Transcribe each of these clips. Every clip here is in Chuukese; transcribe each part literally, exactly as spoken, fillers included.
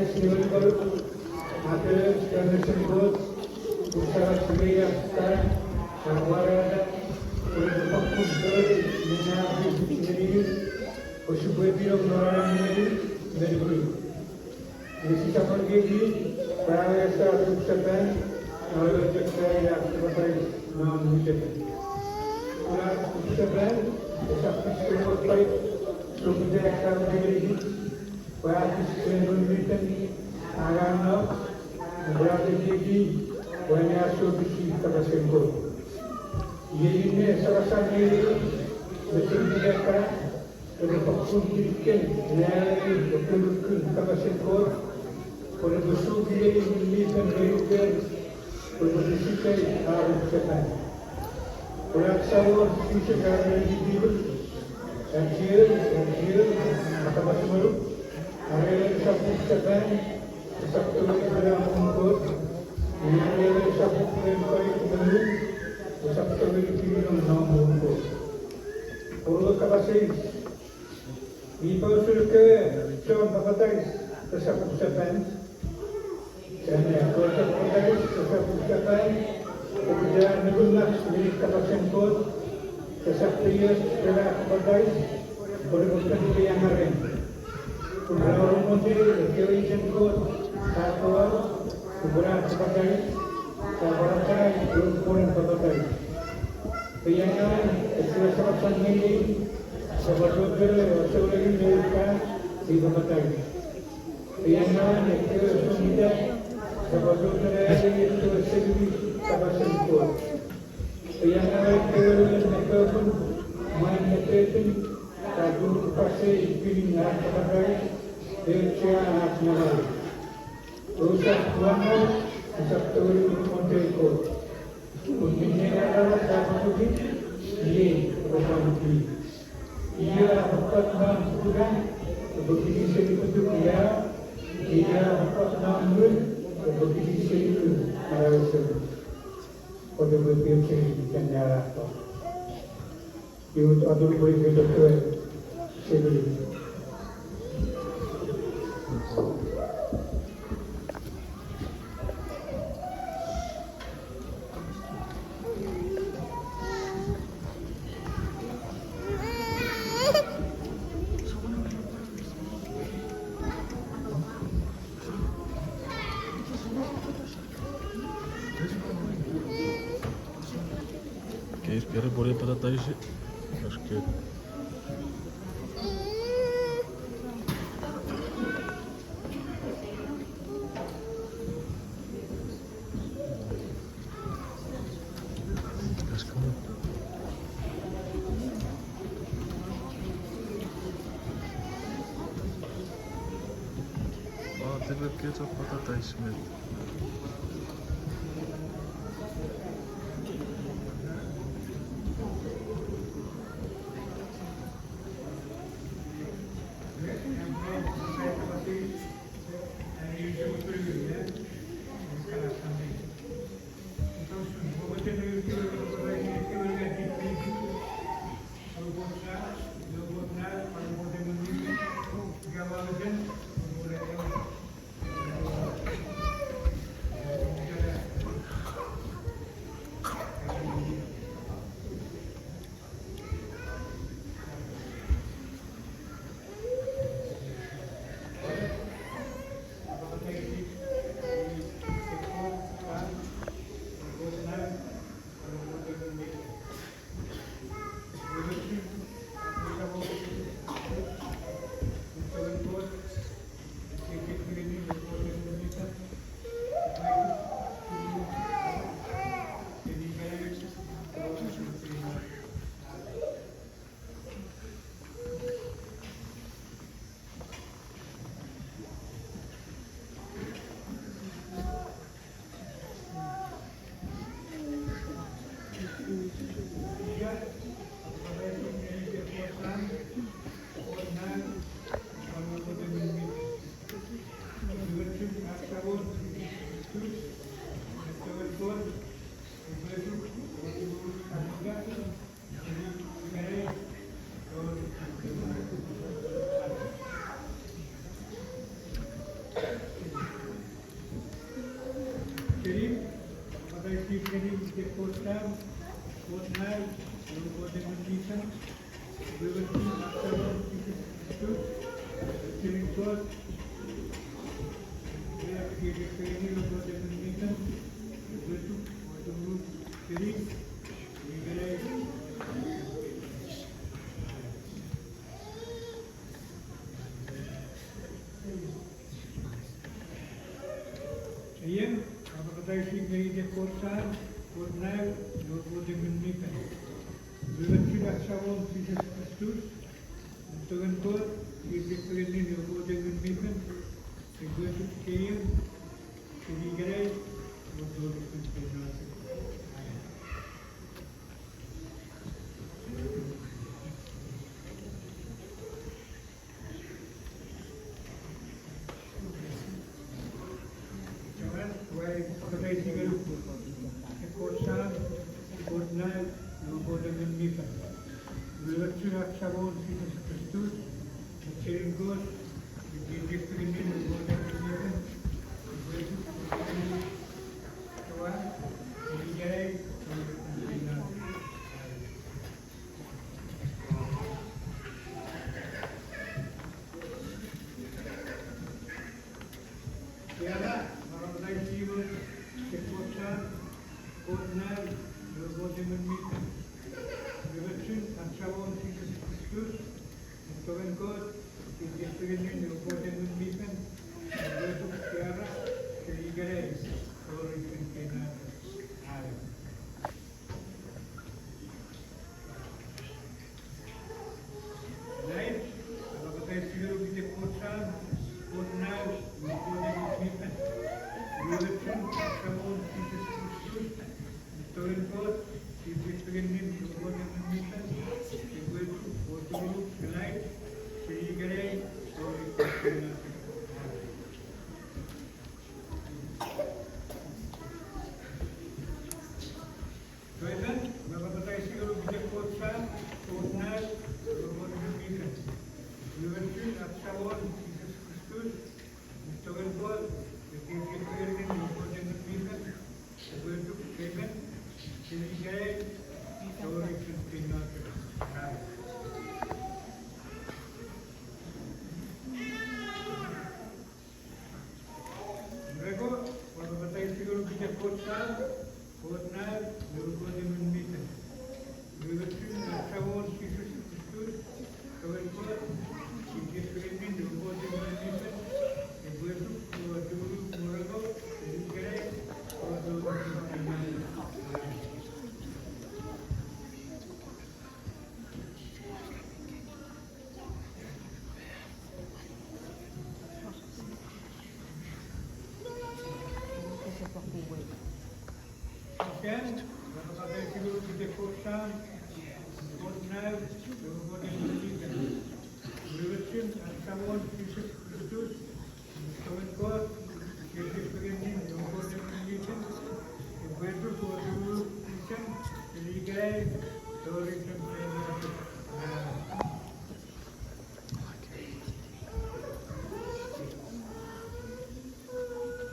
Sinei pwe, a, ika mesen Kot, usap sinei asta, a, warata, pwe epwe fakkun fori, minne a fiti ngeni, pwe sipwe pinong non an ngeni, ngeni pwe. Nge sisap ekieki, pwe a wor ach Pop Japan, a wor chok ach papatais non mwichefen. Pwe ach Pop Japan, esap fis ren wor pait, sokita ekkan ngeni, pwe a fis ren Ngun mi Fel, a ngang no, pwe a ekieki, pwe a ne asopisi kapasen Kot. Iei minne sorasan ngeni, me chok ika, epwe fakkun kinikin, ne ani, epwe lukun kapasen Kot, pwe epwe sukilei Ngun mi Fel me nuker, pwe epwe fisita ach Pop Japan. Pwe ach Samon Jises a ereni Peter, ach Jises, ach Jises, a kapas ngonuk, are emon esap Pop Japan, esap tongeni kuna muun Kot, nge are emon esap puk ren konik me ngun, esap tongeni pinong non muun Kot. Pwolo kapas eis, mi pwan usun ekkewe chon papatais, esap Pop Japan. Ika ekkewe chon papatais, esap Pop Japan. Pokiten nukumach ngeni kapasen Kot, esap peias ren ar papatais, pwe repwe fen angaren. Pun ra urumotei ekkewe iten Kot, a tou, pun ar papatais, a pwarata, pun ar papatais. Peiangaren, ekkewe sorasan ngeni, sipwe tongeni, o souleng me uta, sipwe papatais. Peiangaren, ekkewe songita, sipwe tongeni, ekkewe seni, kapasen Kot. Peiangaren, ekkewe ren me ekkewe pun, mwan me fefin, ka tun kupasei, pinin ar papatais, e chia ach namanam. Ousap kuano, ousap tongeni urumotei Kot. Pun minne aramas a pochokun, iei epwe pwan pin. Io a fokkot non futukan, epwe kisi seni futuk ia, io a fokkot non ngun, epwe kisi seni ngun, manau esemuch. Kot epwe piochei iten aramas. Iwe atun pwe ipwe tokwe seni. Keis kere pore patataisi. That's good. That's good. Oh, they will get up patataisi met. Kerim, pataisi kerim ite Kot Sam, Kot Nau, ewe Kot Ngun mi Fel, wewen Samon Jises Kristus, Senin Kot, wewen Kot Ngun mi Fel, wewen Kot Ngun mi Fel, kerim, ikenai. Ien, ua pataisi ngeni ite Kot Sam, Kot Nau, ewe Kot Ngun mi Fel. Wewen Samon Jises Kristus, tongen Kot, ikenai, ewe Kot Ngun mi Fel, epwe chok keien, seni ikenai, o tori seni ikenai. Ua, ua pataisi ngeni ite Kot Sam, Kot Nau, ewe Kot Ngun mi Fel. Wewen Samon Jises Kristus, Senin Kot, ikenai, ewe Kot Ngun mi Fel, epwe chok keien, seni ikenai, o tori seni ikenai. Ikenai, ua pataisi ngeni ite Kot Sam, Kot Nau, ewe Kot Ngun mi Fel. Wewen Samon Jises Kristus, tongen Kot, ikenai, ewe Kot Ngun mi Fel, epwe chok keien, seni ikenai, o tori seni ikenai. Amen. Ikenai, ua pataisi ngeni ite Kot Sam, Kot Nau, ewe Kot Ngun mi Fel. Wewen Samon Jises Kristus, tongen Kot, ikenai, ewe Kot Ngun mi Fel, epwe chok o tori seni ikenai, seni ikenai, o tori seni ikenai. Ikenai, ua pataisi ngeni ite Kot Sam, Kot Nau, ewe Kot Ngun mi Fel. Wewen Samon Jises Kristus, tongen Kot, ikenai, ewe Kot Ngun mi Fel, epwe chok keien, seni ikenai, o tori seni ikenai. Amen. Ikenai, ua pataisi ngeni ite Kot Sam, Kot Nau, ewe Kot Ngun mi Fel. Wewen Samon Jises Kristus, tongen Kot, ikenai, ewe Kot Ngun mi Fel, epwe chok o tori seni ikenai, o tori seni ikenai. Ikenai, ua pataisi ngeni ite Kot Sam, Kot Nau, ewe Kot Ngun mi Fel. Wewen Samon Jises Kristus, tongen Kot, ikenai, ewe Kot Ngun mi Fel, epwe chok o tori seni ikenai, seni ikenai, o tori seni ikenai. Amen.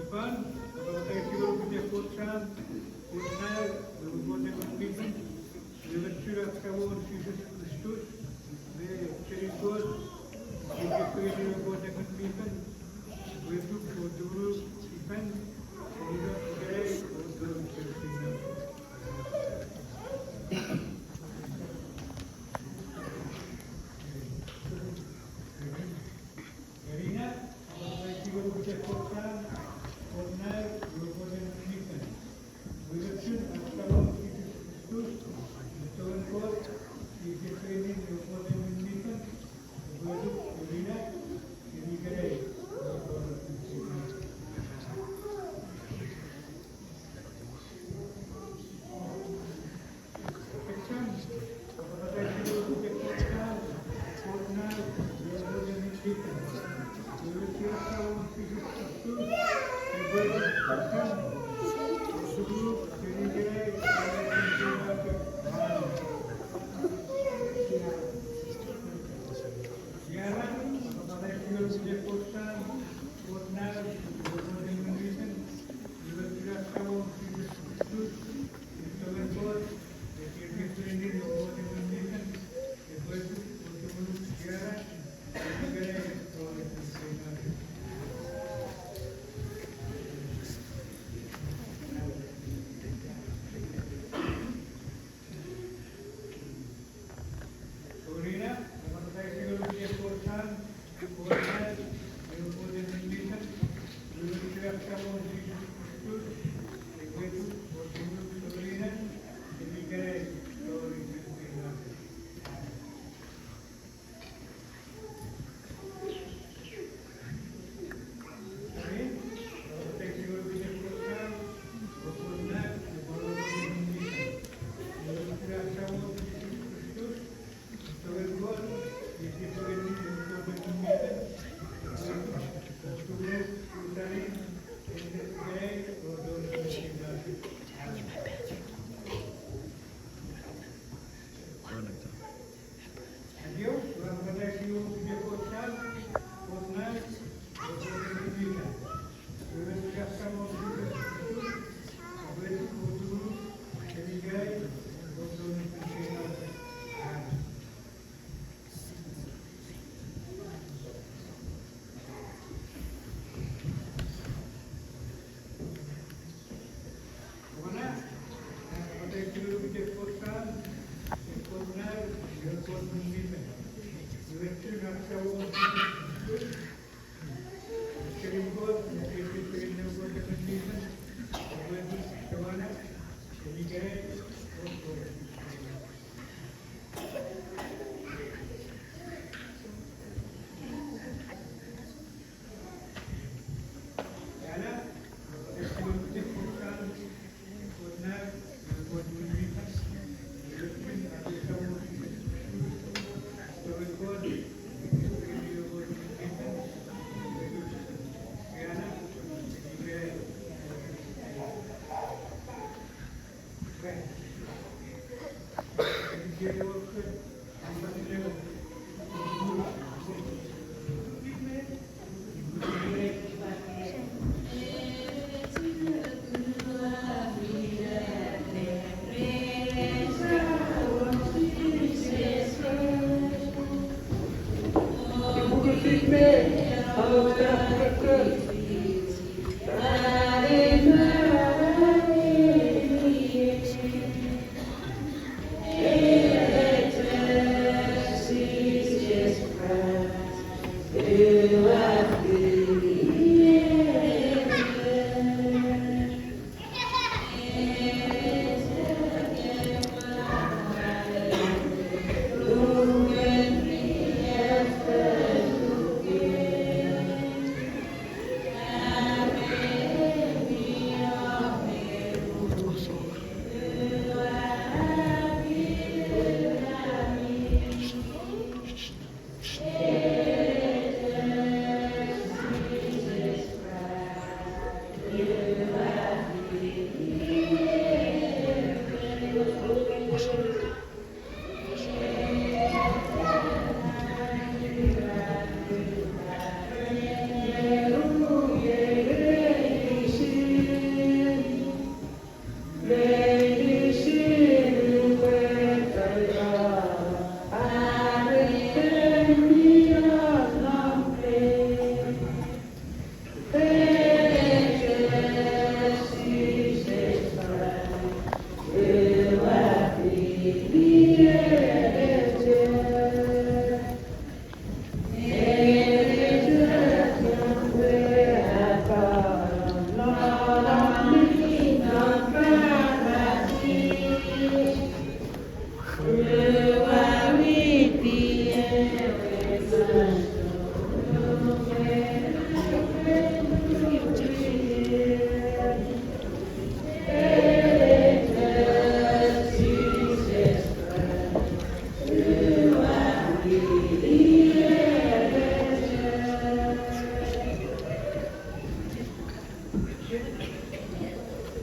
Ikenai, ua pataisi ngeni ite Kot Sam, Kot Nau, ewe Kot Ngun mi Fel. Wewen Samon Jises Kristus, me Senin Kot, ikenai, ewe Kot Ngun mi Fel, epwe chok o tori seni ikenai, seni ikenai, o tori seni ikenai. Ikenai, ua pataisi ngeni ite Kot Sam, Kot Nau, ewe Kot Ngun mi Fel. Wewen Samon Jises Kristus, tongen Kot, ikenai, ewe Kot Ngun mi Fel, epwe chok keien, seni ikenai, o tori seni ikenai.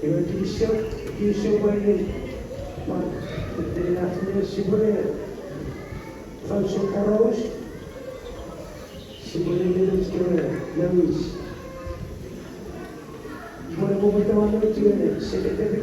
Iwe kinisou, kinisou pwe, pwan, ena, ena sipwene fansoun poraus, sipwene menet kewe nouwis. Sipwene poputa won nouch kewe secretary.